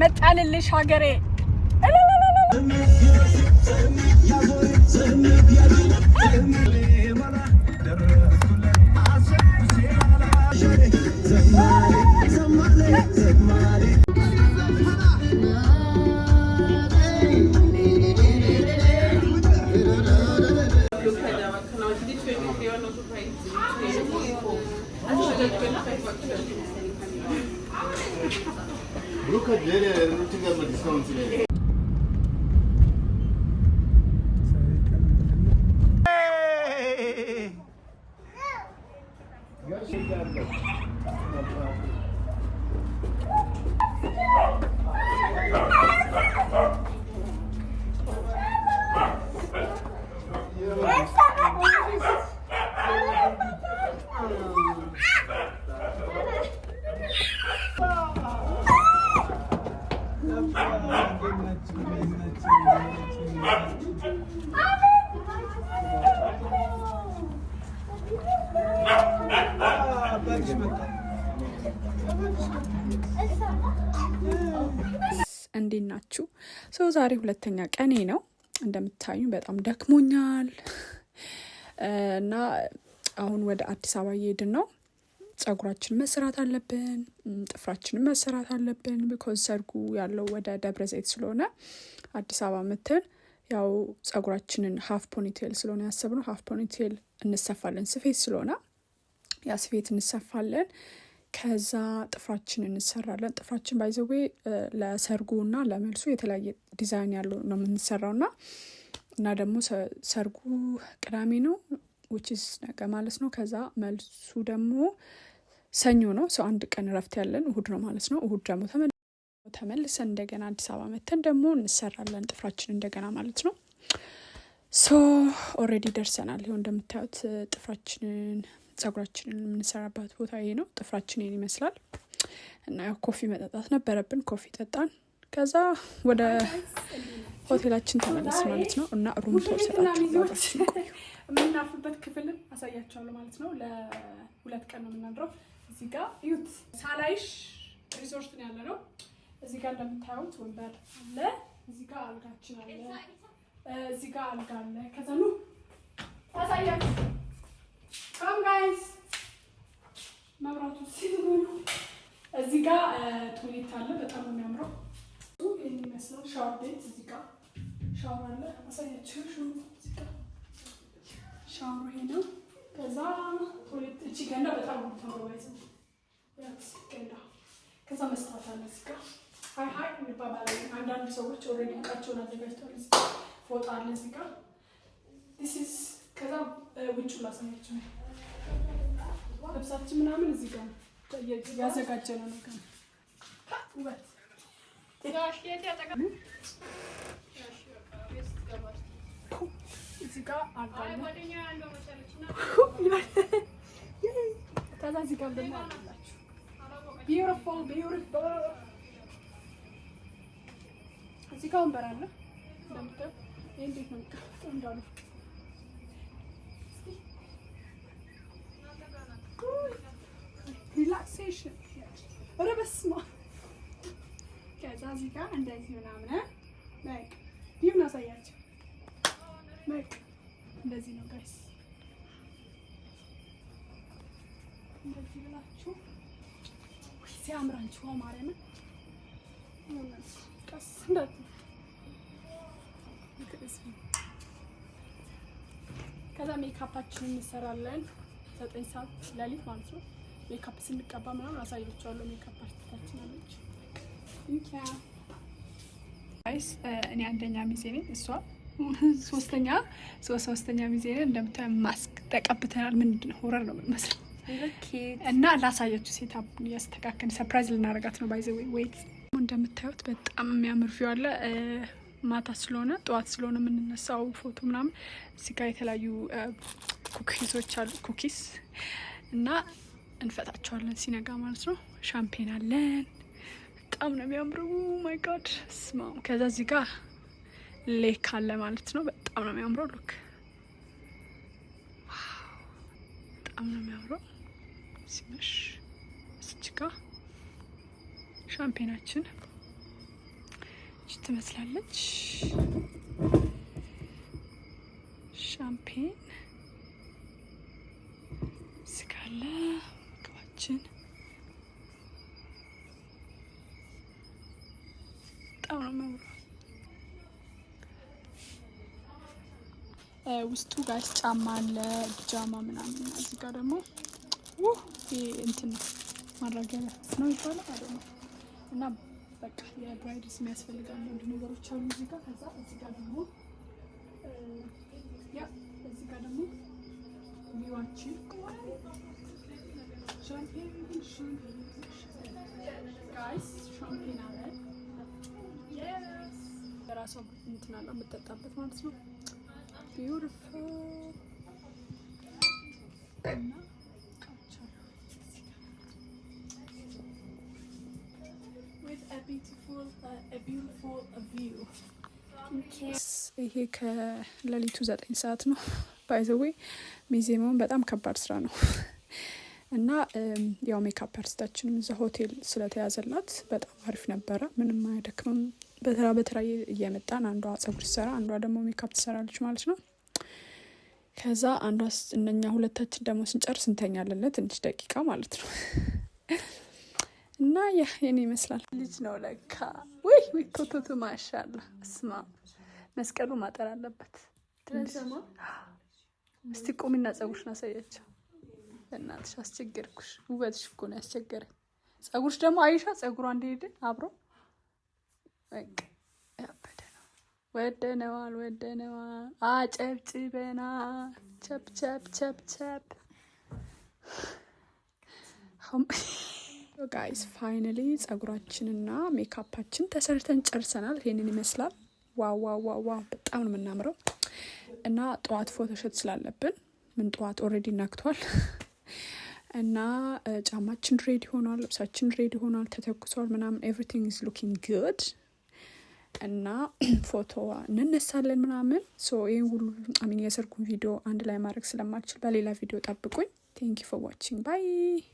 መጣንልሽ ሀገሬ። Blue card rere rinotenga madiscounts rere. እንዴት ናችሁ? So ዛሬ ሁለተኛ ቀኔ ነው። እንደምታዩ በጣም ደክሞኛል እና አሁን ወደ አዲስ አበባ እየሄድን ነው። ጸጉራችን መሰራት አለብን፣ ጥፍራችንን መሰራት አለብን። Because ሰርጉ ያለው ወደ ደብረ ዘይት ስለሆነ አዲስ አበባ መተን ያው ጸጉራችንን half ponytail ስለሆነ ያሰብነው half ponytail እንሰፋለን። ስፌት ስለሆነ ያ ስፌት እንሰፋለን። ከዛ ጥፍራችን እንሰራለን። ጥፍራችን by the way ለሰርጉ እና ለመልሱ የተለያየ ዲዛይን ያለው ነው የምንሰራው እና ደግሞ ሰርጉ ቅዳሜ ነው፣ which is ነገ ማለት ነው። ከዛ መልሱ ደግሞ ሰኞ ነው። So አንድ ቀን እረፍት ያለን እሁድ ነው ማለት ነው። እሁድ ደግሞ ተመልሰን እንደገና አዲስ አበባ መተን ደግሞ እንሰራለን ጥፍራችን እንደገና ማለት ነው። So already ደርሰናል። ይኸው እንደምታዩት ጥፍራችንን ጸጉራችንን የምንሰራበት ቦታ ይሄ ነው። ጥፍራችን ይሄን ይመስላል እና ያው coffee መጠጣት ነበረብን። Coffee ጠጣን። ከዛ ወደ ሆቴላችን ተመለስን ማለት ነው። እና room tour ሰጣችሁ። ቆዩ። የምናርፍበት ክፍልን አሳያቸዋለሁ ማለት ነው። ለ2 ቀን ነው የምናድረው። እዚህ ጋር እዩት። ሳላይሽ ሪዞርት ነው ያለ ነው። እዚህ ጋር እንደምታዩት ወንበር አለ። እዚህ ጋር አልጋችን አለ። እዚህ ጋር አልጋ አለ። ከዛ ኑ ታሳያችሁ። Come guys፣ መብራቱ ሲሉ እዚህ ጋር toilet አለ። በጣም ነው የሚያምረው። ይህን ይመስላል ሻወር ቤት። እዚህ ጋር ሻወር አለ። አሳያችሁ። እዚህ ጋር ሻወሩ ይሄ ነው። ከዛ toilet፣ እቺ ገንዳ በጣም ነው የምታምረው። ባይዘ ገንዳ። ከዛ መስታወት አለ እዚህ ጋር፣ hi hi እንባባላለን። አንዳንድ ሰዎች already እቃቸውን አዘጋጅተዋል። እዚህ ጋር ፎጣ አለ እዚህ ጋር። This is ከዛ ውጭ ላሳያችሁ ነው። ልብሳችን ምናምን እዚህ ጋር ያዘጋጀነው ነገር ነው። ውበት። እዚህ ጋር አልጋ አለ። ከዛ እዚህ ጋር ደግሞ አለላችሁ። Beautiful, beautiful። እዚህ ጋር ወንበር አለ እንደምታየው። ይህ እንዴት ነው የሚቀመጠው እንዳሉ relaxation። ኧረ በስመ አብ። ከዛ እዚህ ጋር እንደዚህ ምናምን በቃ ይሁን አሳያቸው። በቃ እንደዚህ ነው guys። እንደዚህ ብላችሁ ሲያምር አንቺ ውሃ ማርያምን ቀስ እንዳትሉ። ከዛ ሜካፓችንን እንሰራለን 9 ሰዓት ሌሊት ማለት ነው። ሜካፕ ስንቀባ ምናምን አሳያችኋለሁ። Makeup artist ኣችን አለች። እንኪያ guys፣ እኔ አንደኛ ሚዜ ነኝ፣ እሷ ሶስተኛ ሶስተኛ ሚዜ ነኝ። እንደምታዩ ማስክ ተቀብተናል። ምንድን ነው horror ነው የምንመስለው። እና ላሳያችሁ setup እያስተካከልን surprise ልናደርጋት ነው። By the way, wait፣ እንደምታዩት በጣም የሚያምር view አለ። ማታ ስለሆነ ጠዋት ስለሆነ የምንነሳው ፎቶ ምናምን እዚህ ጋር የተለያዩ cookies ኦች አሉ። Cookies እና እንፈታቸዋለን ሲነጋ ማለት ነው። ሻምፔን አለን። በጣም ነው የሚያምረው። My God ስማ። ከዛ እዚህ ጋር lake አለ ማለት ነው። በጣም ነው የሚያምረው። Look፣ በጣም ነው የሚያምረው ሲመሽ። እዚች ጋ ሻምፔናችን ትመስላለች። ሻምፔን ስካለ ምግባችን በጣም ነው የሚያምረው። ውስጡ guys ጫማ አለ፣ ፒጃማ ምናምን። እዚህ ጋር ደግሞ ውህ ይሄ እንትን ነው፣ ማድረጊያ ነው ይባላል አይደል? እና በቃ የ brides የሚያስፈልግ አንዳንድ ነገሮች አሉ እዚህ ጋር። ከዛ እዚህ ጋር ደግሞ yeah፣ እዚህ ጋር ደግሞ view ኣችን፣ ሻምፔን guys፣ ሻምፔን አለ። የራሷ እንትን አለው የምጠጣበት ማለት ነው። Beautiful። እና እቃዎች አሉ እዚህ ጋር with a beautiful view። ይሄ ከሌሊቱ 9 ሰዓት ነው። By the way ሚዜ መሆን በጣም ከባድ ስራ ነው እና ያው makeup artist ኣችንም እዛ ሆቴል ስለተያዘላት በጣም አሪፍ ነበረ። ምንም አያደክምም። በተራ በተራ እየመጣን አንዷ ጸጉር ሲሰራ አንዷ ደግሞ ሜካፕ ትሰራለች ማለት ነው። ከዛ አንዷ እነኛ ሁለታችን ደግሞ ስንጨርስ እንተኛለን ለትንሽ ደቂቃ ማለት ነው። እና yeah፣ የኔ ይመስላል። ልጅ ነው ለካ። ወይ ወይ፣ ቶቶቶ፣ ማሻላ። እስማ መስቀሉ ማጠር አለበት። እስቲ ቁሚና ጸጉርሽን አሳያቸው። በእናትሽ አስቸገርኩሽ። ውበትሽ እኮ ነው ያስቸገረኝ። ጸጉርሽ ደግሞ አይሻ ጸጉሯ እንደሄደ አብሮ በቃ ያበደ ነው። ወደነዋል፣ ወደነዋል። አጨብጭበናል። ቸፕ ቸፕ ቸፕ ቸፕ። Guys, finally ጸጉራችንና ሜካፓችን ተሰርተን ጨርሰናል። ይሄንን ይመስላል። Wow, wow, wow, wow! በጣም ነው የምናምረው። እና ጠዋት photoshoot ስላለብን፣ ምን ጠዋት፣ already ነግቷል። እና ጫማችን ready ሆኗል፣ ልብሳችን ready ሆኗል፣ ተተኩሷል ምናምን፣ everything is looking good። እና ፎቶ እንነሳለን ምናምን። So ይህን ሁሉ I mean የሰርጉን ቪዲዮ አንድ ላይ ማድረግ ስለማልችል በሌላ ቪዲዮ ጠብቁኝ። Thank you for watching, bye.